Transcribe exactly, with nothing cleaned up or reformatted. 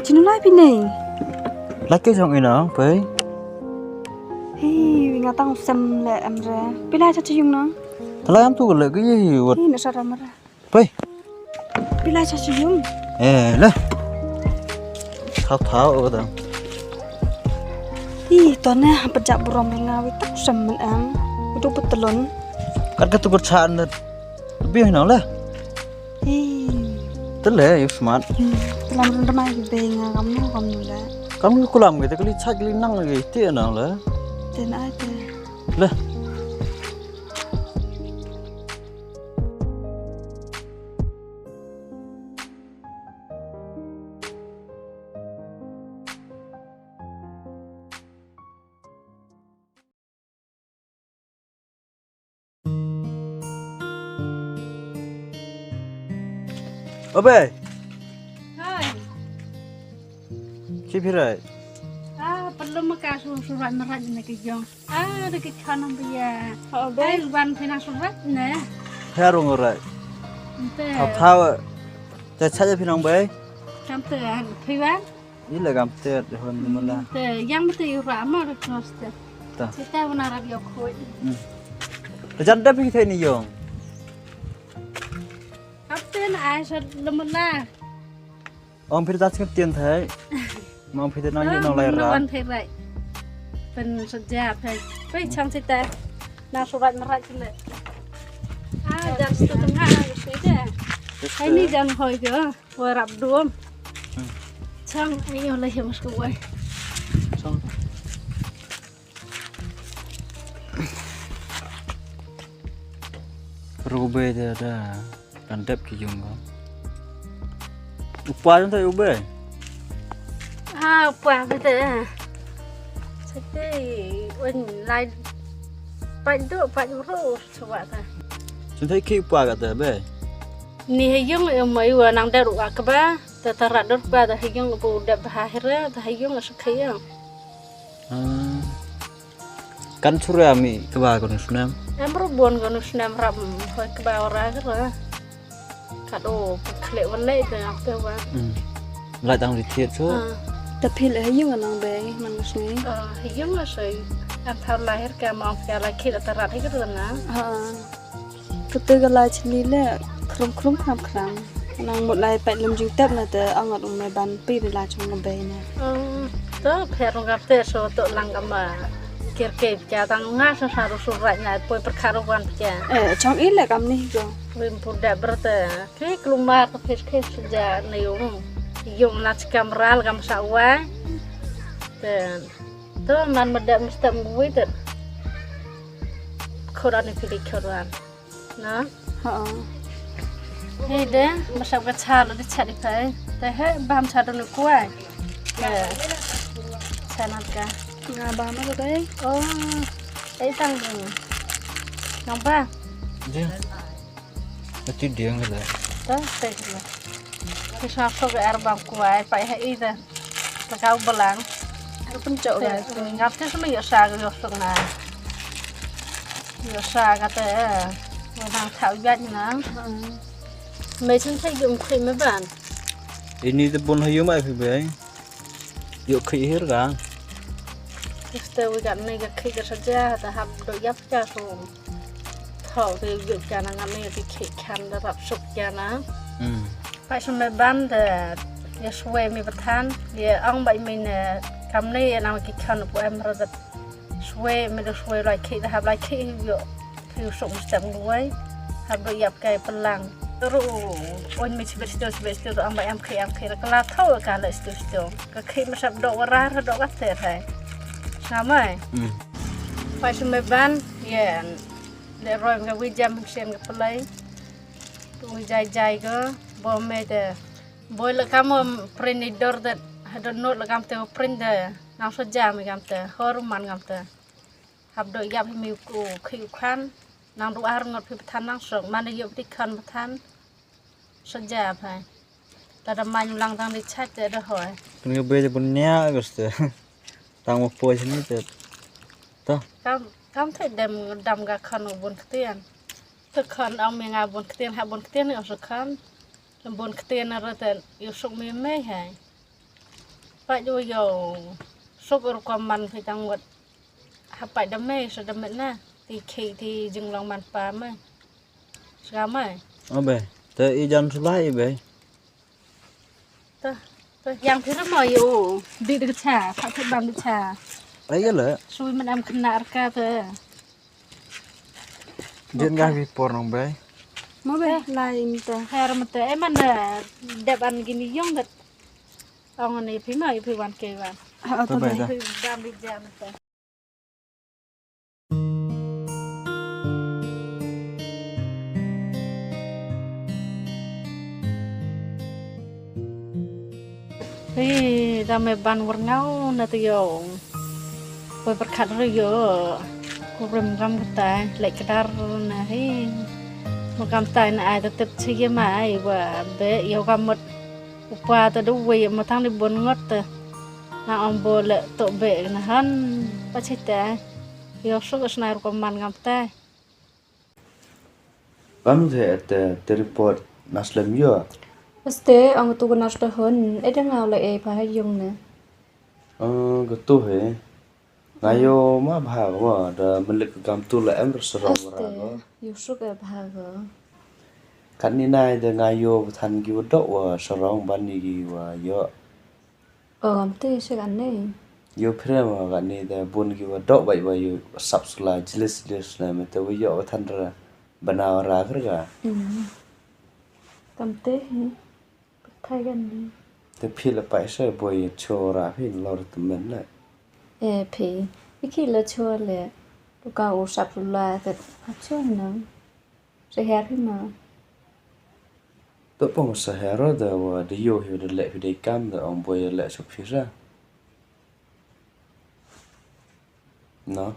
Sino lai phi nei? Lai ke jong ina, pei. Hi, nga tang sem le em re. Phi lai cha chi yung nang? Tala am tu le ke ye wat. Hi, na sa ram re. Pei. Phi lai cha chi yung. Eh, le. Thau thau o da. Hi, to ne ha pajak burom le nga wi tak sem men em. Udu betelon. Kat ka tu kat cha na. Bi na le. Hi. Tele, you smart. Lam run ramai ki be nga kam nu kam nu le. Kam nu kulam ki te kali chak li nang lagi ti na le. Ten ai te. Le. Obe. Hai. Ki phirai. Ah, perlu maka su surat merat ne ke jong. Ah, de ke kanam biya. Obe. Ai wan pina surat ne. Herung orai. Ente. Thau thau. Te chaja phinang bai. Kam te an phiwan. Ila gam te de hon mula. Te yang mete yu ra ma de kos te. Ta. Kita wana rap yok khoi. Hmm. Te jan dep hi the ni yong. Ap te na ai sa lemela. Ong phir das ngat tien thai. Mong phir na yu nong lai ra. Wan phir rai. Pen seja phai. Phai chang sita. Na surat merat sila. Ah, jan stu tengah na sui de. Hai ni jan hoi ke. Wa rap duom. Hmm. Chang, ayo lah ya mas kuwai. Chang. Robe da da. Kan dep ki yung ko. Upa jong ta ube. Ah, upa bete. Sete un lai. Pat do, pat ro, suwa ta. Jong ta ki upa ka ta be. Ni ha yung e mai wa nang der wa kaba, ta ta rat dor ba ta ha yung bu dep ha hira, ta ha yung a sukha yung. Ah. Kan chura mi kaba ko nusnem. Em ro bon ko nusnem rap hoi kaba ora kara. Kat o kle wan le ta te wa. Hmm. Lai tang di thiet so. Ah. Ta phil ha yung nang be man nusngi. Ah, ha yung a soi. Am thar lahir ka ma ka lai khit ta rat hi kara na. Ah. Kata ka lai chili le khrum khrum khram khram. Nang mut lai pait lum jingtep na te angat um me ban pi ni la chung ngam bei na. To pher ngap te so to lang kama. Kir ke kya tang nga sa sa ru su rai na poi per kharo wan kya. Eh, chong i le kam ni go. Wim pur da ber te. Ke klumar te pher ke suja na yung. Yung na chikam ral kam sa wai. Te to man ma da mustam gui te. Khoran ni pili khoran. Na? Ha. Hei de, masap ka cha lo de cha di kai. Te he bam cha do nu kuai. Te cha nat ka. Nga bam ma dai. Oh. Ei tang ding. Nang ba? Ding. Ati ding le. Ta te le. Ki sa so ka er bam kuai pa he i de. Lakaw balang. Ar pun chok ga. Ngap te sma yo sa ga yo sok na. Yo sa ga te. Wa nang thau yat na. Me chen thai yum khui me ban. Ini te bun hayu mai phi bai. Yo khui hir ga. Este wi ga ne ga khui ga sa ja ta hap do yap ja so. Tho ke yuk jana ngam ne ke khek khan da rap suk jana. Hmm. Pai sum me ban da ya swe mi pathan ya ong bai mi ne kam ne ya nang ki khan pu em ra da swe mi da swe lai khek da hap lai khek yo. Ke suk mi stem duai. Hap do yap kai pelang. Ru on mi chibet sto chibet sto ong bai em khek em khek da kala tho ka le sto sto. Ka khek mi sap do wara ra do ka ter hai. Samai. Hmm. Pai sum me ban ya. Le roi ka wi jam sien ka pelai. Tu jai jai ka bo me te. Boi la kam prin ni dor de. Hadon not la kam te prin de. Nang so jam kam te. Hor man kam te. Hap do yap mi ku khi u khan. Nang du ar ngot phi pathan nang sok. Man yo ti khan pathan. Saja phai. Tada man lang tang di chat te da hoi. Kun ga be bun nia guste. Tang mo poi sini te. To. Kam kam the dem dam ga khan bun ktien. Te khan ang mi nga bun ktien ha bun ktien ni os khan. Bun ktien na ra te yo suk mi me hai. Pait u ïoh. Suk rukom man phi tang wat. Hapait da me sa da met na. Ti khi ti jinglong man pa me. Sga me. Abe. Te i jan sulai be. Te. Te yang phi ramo ïoh. Di de cha. Pha phi ban de cha. Ai le. Sui man am kena arka te. Jin ga phi por nong be. Mo be lai im te. Her mo te. E man de. Dep an gini yong det. Ong ni phi ma i phi wan ke wan. Ah, to Bye bye be. Da. Phi dam di jam te. Hei, da me ban wyrngau na te yo. Poi pyrkhat re yo. Ku rem gam ktai, lek kedar na hei. Mo gam tai na ai te tep chi ye mai wa be yo gam mot. U pa te du wei mo tang di bun ngot te. Na ong bo le to be na han pa chi te. Yo suk snai rukom man gam tai. Bam the te te report na slem yo. Este ong tu ko nas te hun, e dang au le e pa ha yung ne. Ong ko tu he. Nga yo ma bha ko da melik gam tu le em ro sarong ra ko. Este, yo suk e bha ko. Kat ni nai de nga yo than ki wa dok wa sarong ban ni ki wa yo. Ong am te se kan ne. Yo phrem wa kan ni da bun ki wa dok bai wa yo sap sula jilis jilis na me te wa yo wa than ra bana wa ra kar ka. Mm. Kam te hi. Thai kan ni. Te phi la pai se boy cho ra phi lor te men na. E phi. Phi ki la cho le. Tu ka u sap sula te. Ap cho na. Sa her hi ma. To pong sa her da wa da yo hi da le phi dei kam da ong boy le so phi sa. No.